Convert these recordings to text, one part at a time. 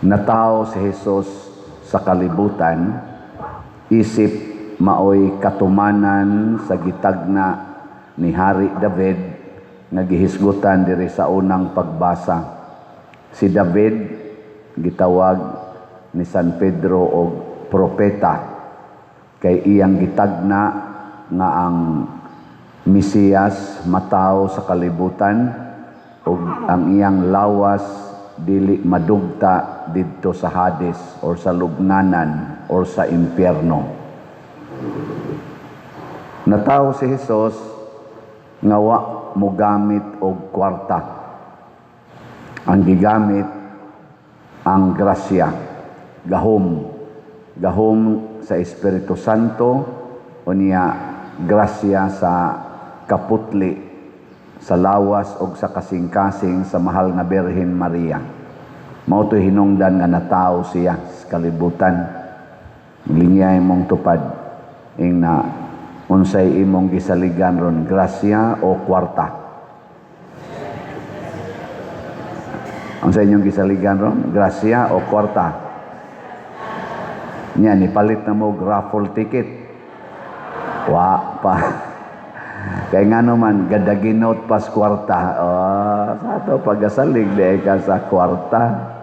Natawo si Jesus sa kalibutan isip maoy katumanan sa gitagna ni Hari David nga gihisgutan diri sa unang pagbasa. Si David gitawag ni San Pedro og propeta kay iyang gitagna nga ang Mesiyas matawo sa kalibutan ug ang iyang lawas dili madugta didto sa Hades or sa lubnganan or sa impyerno. Natawo si Jesus nga wa mogamit og kwarta. Ang gigamit ang grasya, gahom, gahom sa Espiritu Santo unya grasya sa kaputli sa lawas og sa kasing-kasing sa mahal nga Birhen Maria. Mao to'y hinungdan nga natawo siya sa kalibutan. Lingyay mong tupad ing na unsay imong gisaligan ron, grasya o kwarta? Unsay inyong gisaligan ron, grasya o kwarta? Nya nipalit na mo raffle ticket? Wa pa. Kay ngano man gadaginot pas kwarta. Oh, sa ato pagasalig di ka sa kwarta.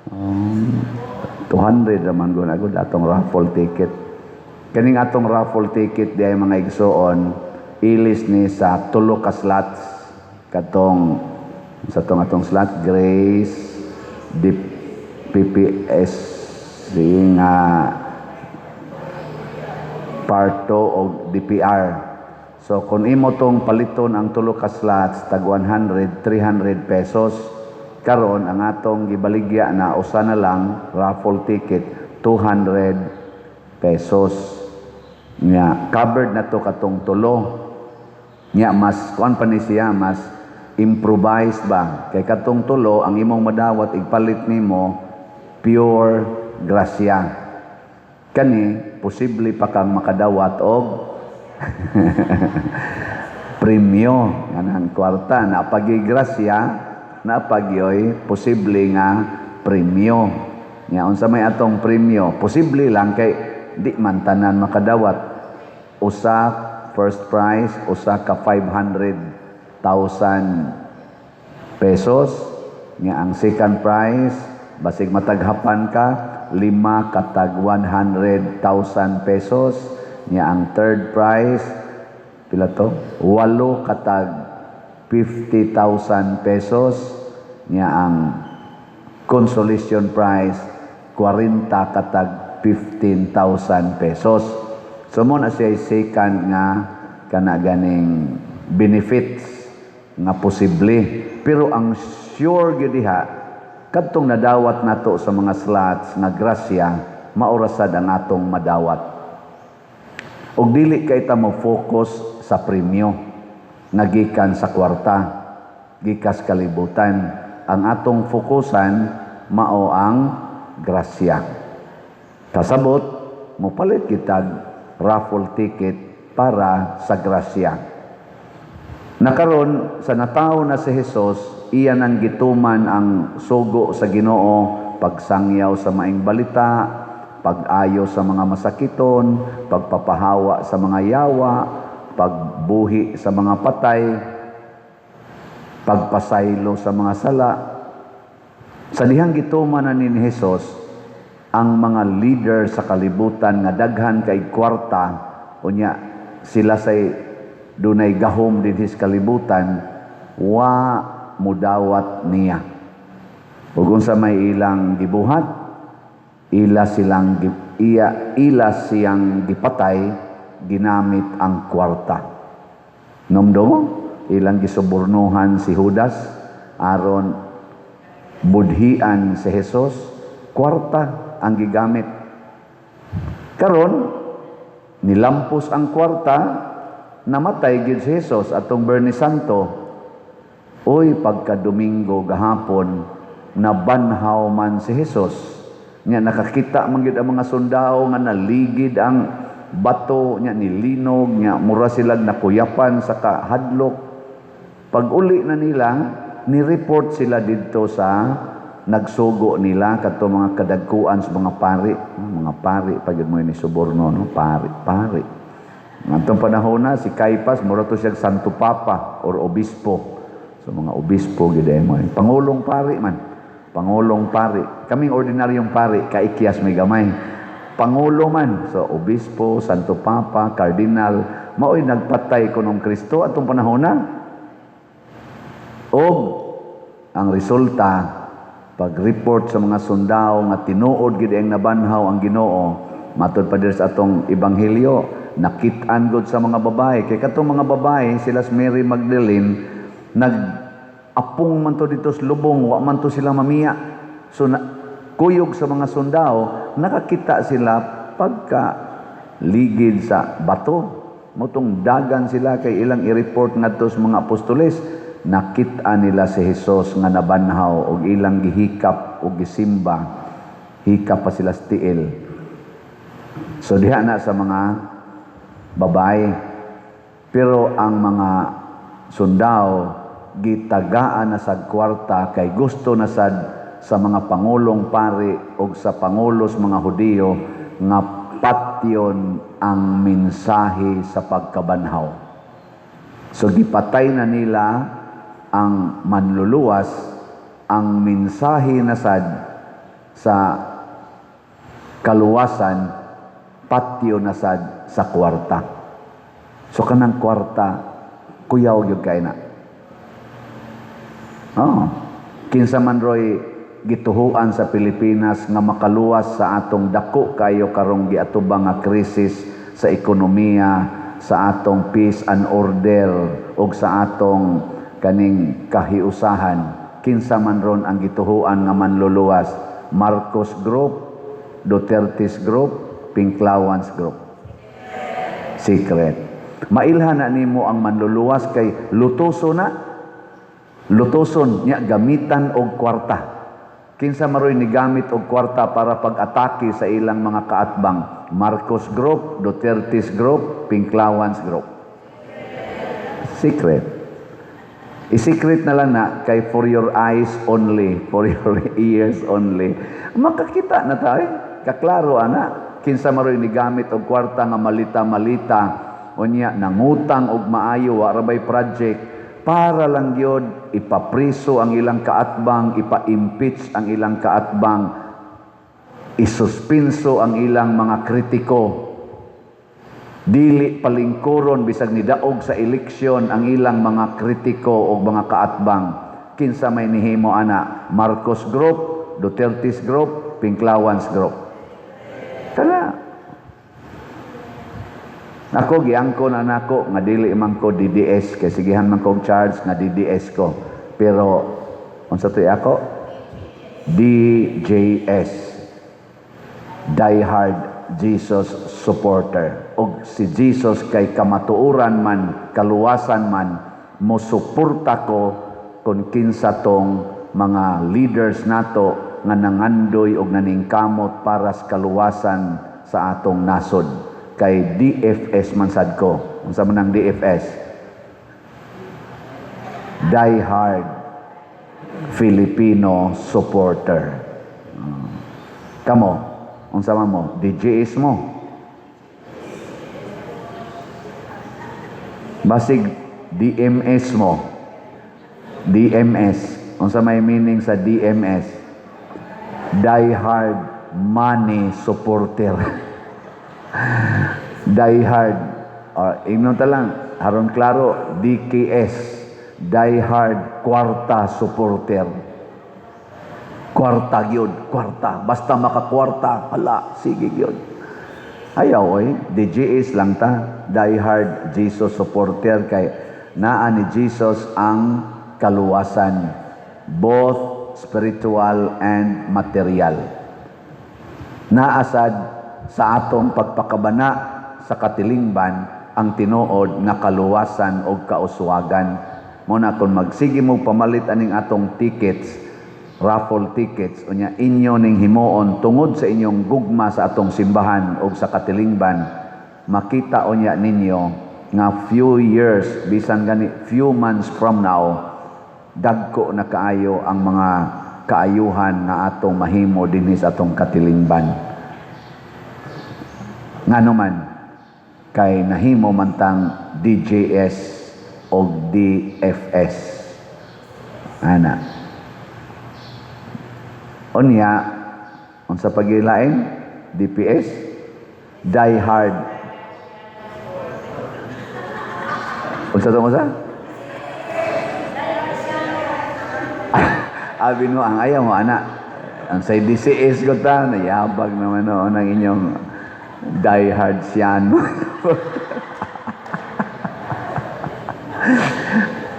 200 naman gud ako atong raffle ticket. Kaning atong raffle ticket di ay, mga igsoon, ilis ni sa tulo ka slots, katong sa tong atong slot Grace D PPS nga Parto o DPR. So kung imo tong paliton ang tulo ka slots tag 100, 300 pesos. Karon ang atong gibaligya na usa na lang raffle ticket, 200 pesos. Nya covered na to katong tulo. Nya mas kuan pa ni siya, mas improvised ba? Kay katong tulo, ang imong madawat igpalit nimo pure grasya. Kani posible pa kang makadawat og premyo nganang kwarta. Napagi grasya, napagyoy posible nga premyo. Nya unsa may atong premyo? Posible lang kay di man tanan makadawat. Usa first prize, usa ka 500,000 pesos. Nya ang second prize, basig mataghapan ka, lima katag 100,000 pesos. Nya ang third prize, pila to? Walo katag 50,000 pesos. Nya ang consolation prize, 40 katag 15,000 pesos. So mo na siya second nga kana ganing benefits nga posible. Pero ang sure gyud diha, kadtong nadawat nato sa mga slots nga grasya, maorasad ang atong madawat. Og dili kay ta mo focus sa premyo nga gikan sa kwarta, gikas kalibutan. Ang atong fokusan mao ang grasya. Kasabot, mopalit kitag raffle ticket para sa grasya. Nakaron sa natawo na si Jesus, iya nang gituman ang sugo sa Ginoo, pagsangyaw sa maing balita, pag-ayo sa mga masakiton, pagpapahawa sa mga yawa, pagbuhi sa mga patay, pagpasaylo sa mga sala. Sa dihang gituman na ni Jesus, ang mga leader sa kalibutan nga daghan kay kwarta, unya sila say dunay gahom dinhi sa kalibutan, wa mudawat niya. Ug unsa may ilang gibuhat? Ila silang iya ila siyang gipatay ginamit ang kwarta. Nomdo mo, ilang gisubornuhan si Judas aron budhian si Jesus, kwarta ang gigamit. Karon nilampos ang kwarta, namatay gid si Jesus atong Biyernes Santo. Uy, pagka Domingo gahapon, nabanhaw man si Jesus. Nya nakakita man gyud ang mga sundao nga naligid ang bato, nya nilinog, nya mura silag nakuyapan sa kahadlok. Pag uli na nila, ni-report sila didto sa Nagsugo nila kadto mga kadagkuan sa mga pari, mga pari pa gyud mo ni suborno, no? Pari, pari. Ngadtong panahon na si Caiphas, mura to siya Santo Papa or obispo. So mga obispo gyud mo. Pangulong pari man. Pangulong pari. Kaming ordinaryong pari, kaikyas may gamay. Pangulo man. So obispo, Santo Papa, Cardinal, mao'y nagpatay kunong Kristo atong panahon na. Og ang resulta, pag-report sa mga sundao nga tinuod gid ang nabanhaw ang Ginoo, matod pa diri sa atong ebanghelyo, nakit-an gud sa mga babae, kay katong mga babae sila si Mary Magdalene, nag apong man to dito sa lubong, wa man to sila mamiya. So na, kuyog sa mga sundao, nakakita sila pagka ligid sa bato. Motong dagan sila kay ilang i-report ngadto sa mga apostoles. Nakita nila si Jesus nga nabanhaw og ilang gihikap og gisimba. Hikap pa sila sa tiil. So diha na sa mga babae. Pero ang mga sundao, gitagaan na sa kwarta kay gusto na sad sa mga pangulong pari og sa pangulo sa mga Hudiyo nga patyon ang mensahe sa pagkabanhaw. So gipatay na nila ang manluluwas, ang mensahe na sad sa kaluwasan, patyo na sad sa kwarta. So kanang kwarta, kuyaw gyud kay na. Oh. Kinsa man roy gituhuan sa Pilipinas nga makaluwas sa atong dako kayo karong giatubang nga krisis sa ekonomiya, sa atong peace and order ug sa atong kaning kahiusahan? Kinsa man ron ang gituhuan nga manluluwas? Marcos Group, Duterte's Group, Pinklawans Group? Secret. Mailhan na nimo ang manluluwas kay lutoso na, lutoson niya, gamitan og kwarta. Kinsa maroy nigamit og kwarta para pag-atake sa ilang mga kaatbang? Marcos Group, Duterte's Group, Pinklawans Group? Secret. I-secret na lang na kay for your eyes only, for your ears only. Makakita na tayo. Kaklaro ana. Kinsa maroy nigamit og kwarta nga malita-malita, unya nangutang og maayo, wa ra bay project, para lang gyud ipapriso ang ilang kaatbang, ipa-impeach ang ilang kaatbang, isuspinso ang ilang mga kritiko, dili palingkuron bisag nidaog sa eleksyon ang ilang mga kritiko o mga kaatbang? Kinsa may nihimo ana? Marcos Group, Duterte's Group, Pinklawans Group? Kana ako giangko na nako nga dili man ko DDS kay sigihan man kog charge nga DDS ko, pero unsa to'y ako? DJS, Die Hard Jesus supporter. Og si Jesus kay kamatuoran man, kaluwasan man, mo suporta ko kung kinsa tong mga leaders nato nga nangandoy og naningkamot para sa kaluwasan sa atong nasod, kay DFS man sad ko. Unsa man ang DFS? Die Hard Filipino supporter. Kamo, unsa man mo? DJS mo? Basig DMS mo? DMS. Unsa may meaning sa DMS? Die Hard Money Supporter. Die Hard. Ingnon ta lang, aron klaro, DKS. Die Hard Kwarta Supporter. Kwarta gyud, kwarta. Basta makakwarta, hala, sige gyud. Ayaw oy, DJS lang ta, Die Hard Jesus supporter, kay naa ni Jesus ang kaluwasan, both spiritual and material. Naasad sa atong pagpakabana sa katilingban ang tinuod nga kaluwasan og kauswagan. Mo na kung magsige mo pamalit aning atong tickets, raffle tickets, unya inyo ning himuon tungod sa inyong gugma sa atong simbahan og sa katilingban, makita unya ninyo nga few years, bisan gani few months from now, dagko na kaayo ang mga kaayuhan nga atong mahimo dinhi sa atong katilingban. Ngano man kay nahimo man tang DJS o DFS. Ana. Unya, unsa pagilain? DPS? Die Hard. Unsa to, unsa? Abi no ang ayaw mo ana. Ang sa DCS ko ta, nayabag naman noon ang inyong die hard siyano.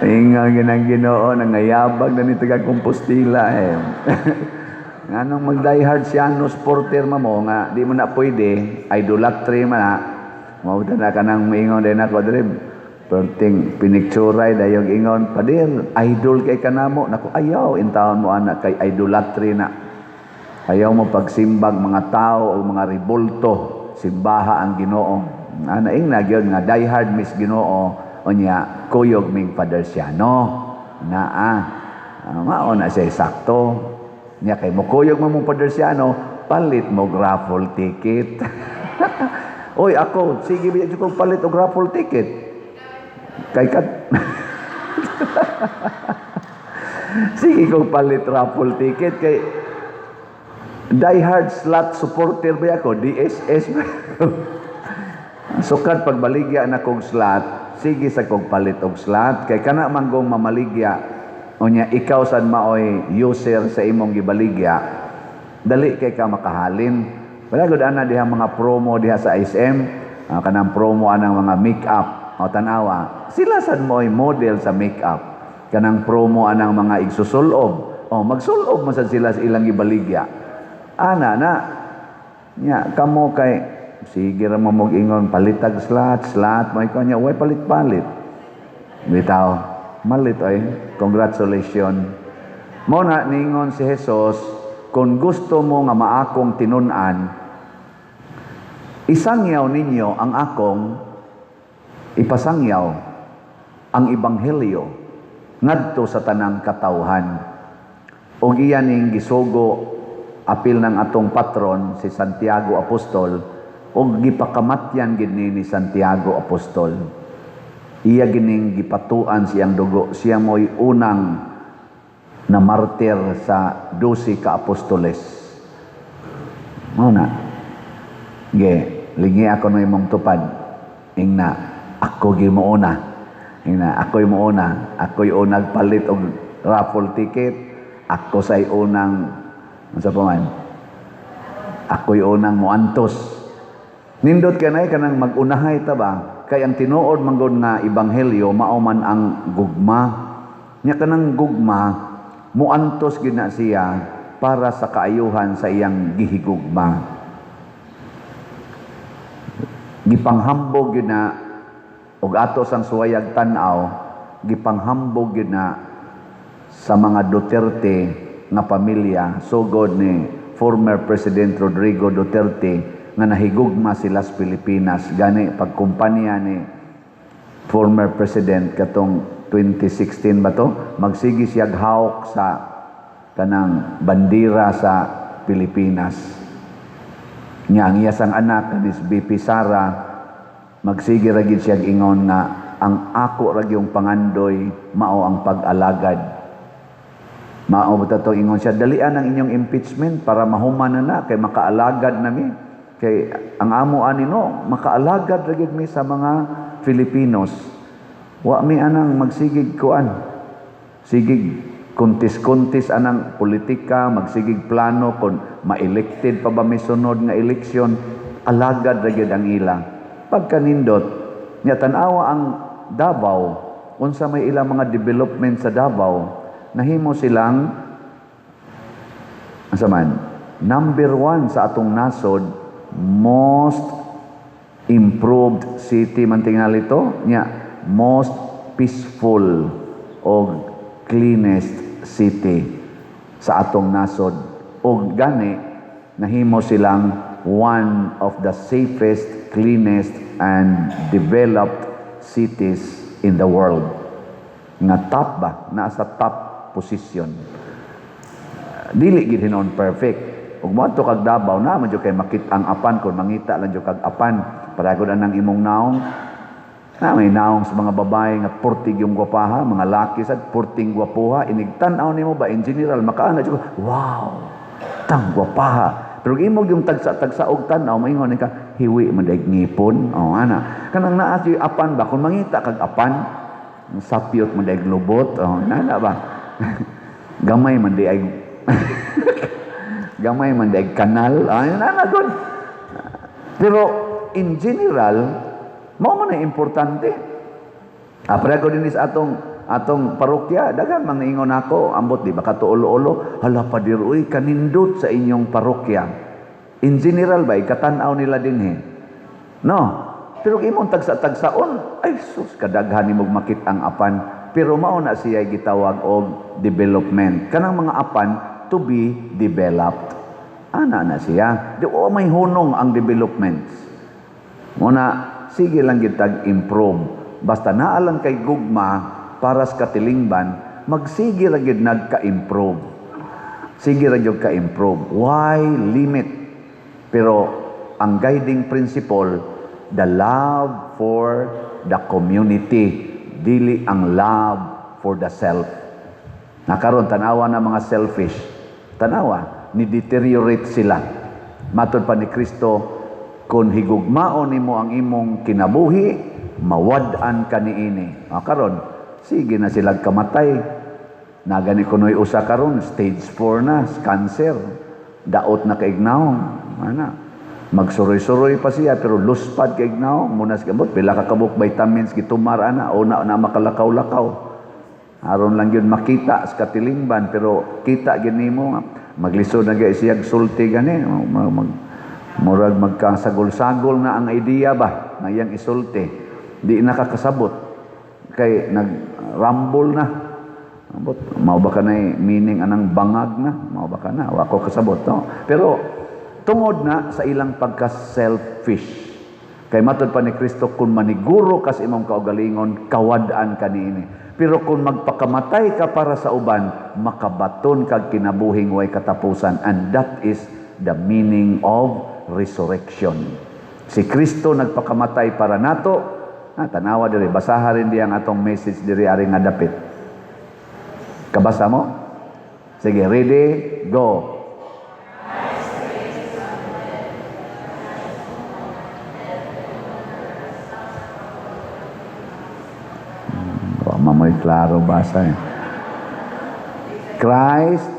Inga ginang Ginoo nangayabag na ni taga Compostela eh. Nganong mag die hard siyano supporter ma mo nga di mo na pwede, idolatry man na. Mao na kanang moingon din ako diri. Perting pinicturay dayog ingon, "Pader, idol kay kanamo." Nako, ayaw intawon mo ana kay idolatry na. Ayaw mo pagsimbag mga tao o mga ribulto, simbaha ang Ginoo. Ana ing na gyud nga die hard miss Ginoo, unya kuyog ming Father Siano. Naa. Mao na siya sakto. Nya kay mokuyog mo mong Father Siano, palit mo raffle ticket. Oy, ako, sige biya ko palit og raffle ticket. Kay kat sige ko palit raffle ticket kay die hard slot supporter ba ako, DSS ba. Sukad pagbaligya na kog slot, sige sa kog palit og slot kay kana manggong mamaligya, unya ikaw sad maoy user sa imong gibaligya, dali kay ka makahalin. Wala gud ana diha mga promo diha sa SM, kanang promo anang mga make-up o tan-awa, sila sad mo'y model sa make-up. Kanang promo anang mga igsusulob, o magsulob man sad sila sa ilang gibaligya. Ana na nya kamo kay sige ra mo ingon palitag slot, slot mo ikaw nya way palit-palit. Bitaw, malit oy. Congratulations. Mo na ningon si Jesus, kung gusto mo nga maakong tinun-an, isangyaw ninyo ang akong ipasangyaw, ang ebanghelyo ngadto sa tanang katawhan. Og iya ning gisugo apil ng atong patron si Santiago Apostol, og gipakamatyan gid ni Santiago Apostol. Iya gining gipatuan siyang dugo, siya mo'y unang na martir sa 12 ka apostoles. Mao na. Ge, lingi ako no imong tupad. Ingna, ako gi mouna. Ingna, ako'y mouna. Ako'y unang palit og raffle ticket. Ako say unang unsa pa man? Ako'y unang moantos. Nindot kanay kanang magunahay ta ba? Kay ang tinuod man gud nga ebanghelyo mao man ang gugma. Nya kanang gugma moantos gid na siya para sa kaayuhan sa iyang gihigugma. Gipanghambog gyud na og ato sang suwayag tan-aw, gipanghambog gyud na sa mga Duterte nga pamilya, sugod ni former President Rodrigo Duterte nga nahigugma sila sa Pilipinas. Gani pagkumpanya ni former President katong 2016 ba to, magsige siya hawk sa kanang bandera sa Pilipinas. Nya ang iyasang anak kanis BP Sara magsige ra gid siya ingon nga ang ako ra gyung pangandoy mao ang pag-alagad. Mao ba to ingon siya, dalian ang inyong impeachment para mahuman na na kay makaalagad nami. Kay ang amo ani no, makaalagad ra gyud mi sa mga Filipinos. Wa mi anang magsigig kuan. Sigig kontis-kontis anang politika, magsigig plano kon ma-elected pa ba mi sunod nga eleksyon, alagad ra gyud ang ila. Pagkanindot, nya tan-awa ang Davao, unsa may ilang mga development sa Davao, nahimo silang unsa man, number 1 sa atong nasod, most improved city man tingali to, nya most peaceful o cleanest city sa atong nasod. Og gani nahimo silang one of the safest, cleanest and developed cities in the world. Nga top ba? Nasa top position. Dili gid hinuon perfect. Ug moadto kag Davao na man jud kay makit ang apan kon mangita lang jud kag apan para gud anang imong naong. Na may naong sa mga babae nga purtig yung gwapaha, mga laki sad purting gwapuha, inig tan-aw nimo ba in general makaana jud, wow, tang gwapaha. Pero imong yung tagsa-tagsa og tan-aw, maingon ka hiwi man daig ngipon. Oh, ana. Kanang naa jud apan ba kun mangita kag apan, sapyot man daig lubot. Oh, ana ba? Gamay man di ay gamay man di ay kanal. Ay, ana gud. Pero in general, mao man ang importante. Pareho din sa atong parokya, daghan mang ingon ako, ambot di ba katuulo-ulo, hala padir uy kanindot sa inyong parokya. In general ba ikatan-aw nila dinhi. No. Pero imong tagsa-tagsaon, ay sus, kadaghan nimog makit ang apan. Pero mao na siya gitawag og development. Kanang mga apan to be developed. Ana na siya. Di o may hunong ang developments. Muna sige lang gitag improve. Basta naa lang kay gugma para sa katilingban, magsige ra gyud nagka-improve. Sige ra gyud ka-improve. Why limit? Pero ang guiding principle, the love for the community, dili ang love for the self. Nakaron tanawa na mga selfish. Tanawa, ni deteriorate sila. Matod pa ni Kristo, kung higugmaon nimo ang imong kinabuhi, mawad-an ka niini. O, karon, sige na sila kamatay. Nagani kunoy usa karon, stage 4 na, cancer. Daot na kaignaw. Ana. Magsuroy-suroy pa siya pero luspad kaignaw. Muna siya gamot, pila ka kabuk vitamins gitumar ana, o na, na makalakaw-lakaw. Aron lang yun makita sa katilingban, pero kita gid nimo maglisod na gyud siya sulti gani, murag magkasagol-sagol na ang idea ba na iyang isulti. Di nakakasabot kay nag-rumble na. Ambot, mao ba kanay meaning anang bangag na? Mao ba kana? Wa ko kasabot, no? Pero tungod na sa ilang pagka-selfish. Kay matod pa ni Kristo, kung maniguro ka sa imong kaugalingon, kawad-an ka niini. Pero kung magpakamatay ka para sa uban, makabaton kag kinabuhing way katapusan. And that is the meaning of resurrection. Si Kristo nagpakamatay para nato. Tanawa diri, basaha rin diyang atong message diri ari nga dapit. Kabasa mo? Sige, ready, go. Wa mamoy klaro basa eh. Christ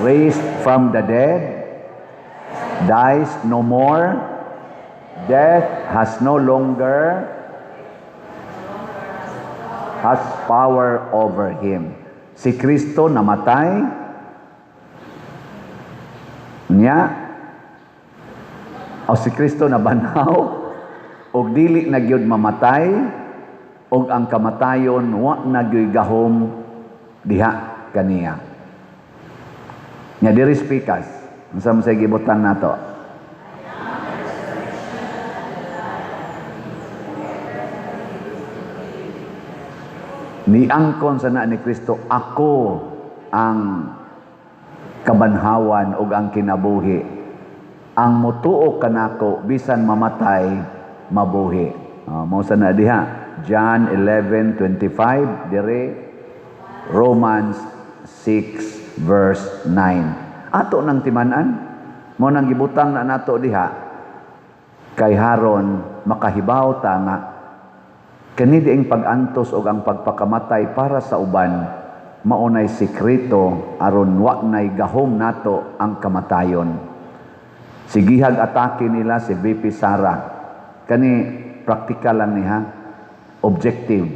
raised from the dead dies no more. Death has no longer has power over him. Si Kristo namatay niya o si Kristo nabanhaw og dili na gyud mamatay og ang kamatayon wa na gyud gahom diha kaniya. Nya diri speakers, unsa man say gibutang nato? Niangkon sa na ni Kristo, ako ang kabanhawan ug ang kinabuhi. Ang motuo kanako bisan mamatay mabuhi. Mao sa na diha. John 11:25 dire, Romans 6 verse 9. Ato nang timan-an, mo nang gibutang na nato diha kay haron makahibaw ta nga kani diing pag-antos og ang pagpakamatay para sa uban maunay sekreto aron wa nay gahom nato ang kamatayon. Sigihag atake nila si VP Sara. Kani praktikal lang niha, objective.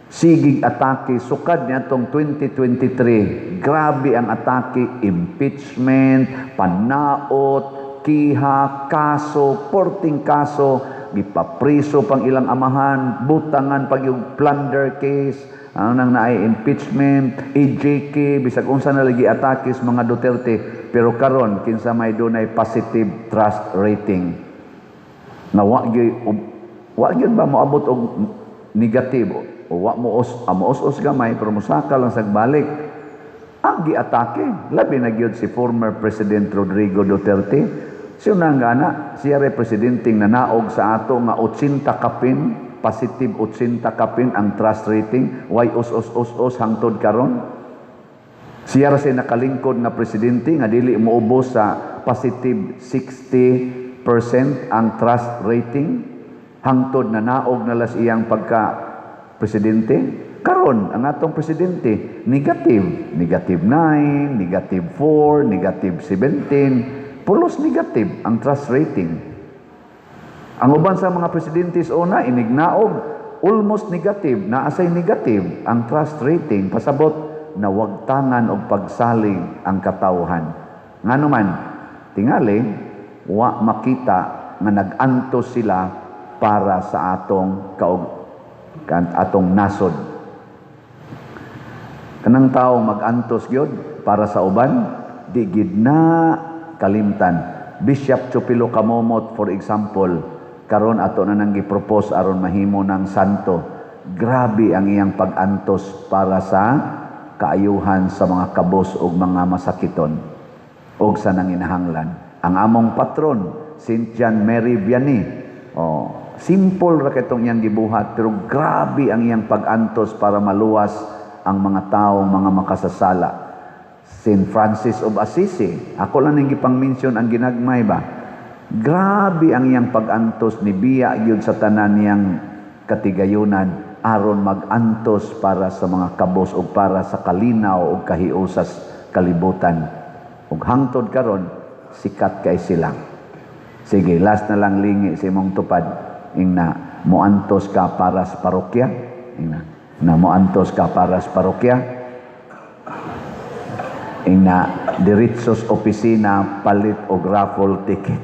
Sigig atake sukad niadtong 2023. Grabe ang atake, impeachment, panaot, kiha, kaso, porting kaso, gipapriso pang ilang amahan, butangan pag yung plunder case, ano nang naay impeachment, EJK, bisag unsa na lagi atake sa mga Duterte. Pero karon kinsa may dunay positive trust rating nga wa gyud ba moabot og negative o wa mo os, os gamay pero mosaka lang sag balik. Ang giatake, labi na gyud si former President Rodrigo Duterte. Siya na nga na, siya ray presidenteng nanaog sa ato nga 80 kapin, positive 80 kapin ang trust rating, way os os os os hangtod karon. Siya ra siya nakalingkod nga presidente nga dili moubos sa positive 60% ang trust rating hangtod na naog na las iyang pagka presidente. Karon ang atong presidente negative, negative 9, negative 4, negative 17, pulos negative ang trust rating. Ang uban sa mga presidente sa una inignaog almost negative, naasay negative ang trust rating, pasabot na wagtangan og pagsalig ang katawhan. Ngano man, tingali wa makita nga nag-antos sila para sa atong kaug kan atong nasod. Kanang tawo mag-antos gyud para sa uban, di gid na kalimtan. Bishop Chupilo Camomot, for example, karon ato na nang gi-propose aron mahimo ng santo. Grabe ang iyang pag-antos para sa kaayuhan sa mga kabos ug mga masakiton ug sa nanginahanglan. Ang among patron, Saint John Mary Vianney, oh, simple ra kitong iyang gibuhat pero grabe ang iyang pag-antos para maluwas ang mga taong mga makasasala. Saint Francis of Assisi, ako lang ning gipang-mention ang ginagmay ba. Grabe ang iyang pag-antos, ni biya gyud sa tanan niyang katigayunan aron mag-antos para sa mga kabos ug para sa kalinaw ug kahiusas kalibutan. Ug hangtod karon sikat kay sila. Sige, last na lang, lingi sa imong tupad. Ingna, moantos ka para sa parokya. Ingna, na moantos ka para sa parokya. Ingna, diretsos opisina, palit og raffle ticket.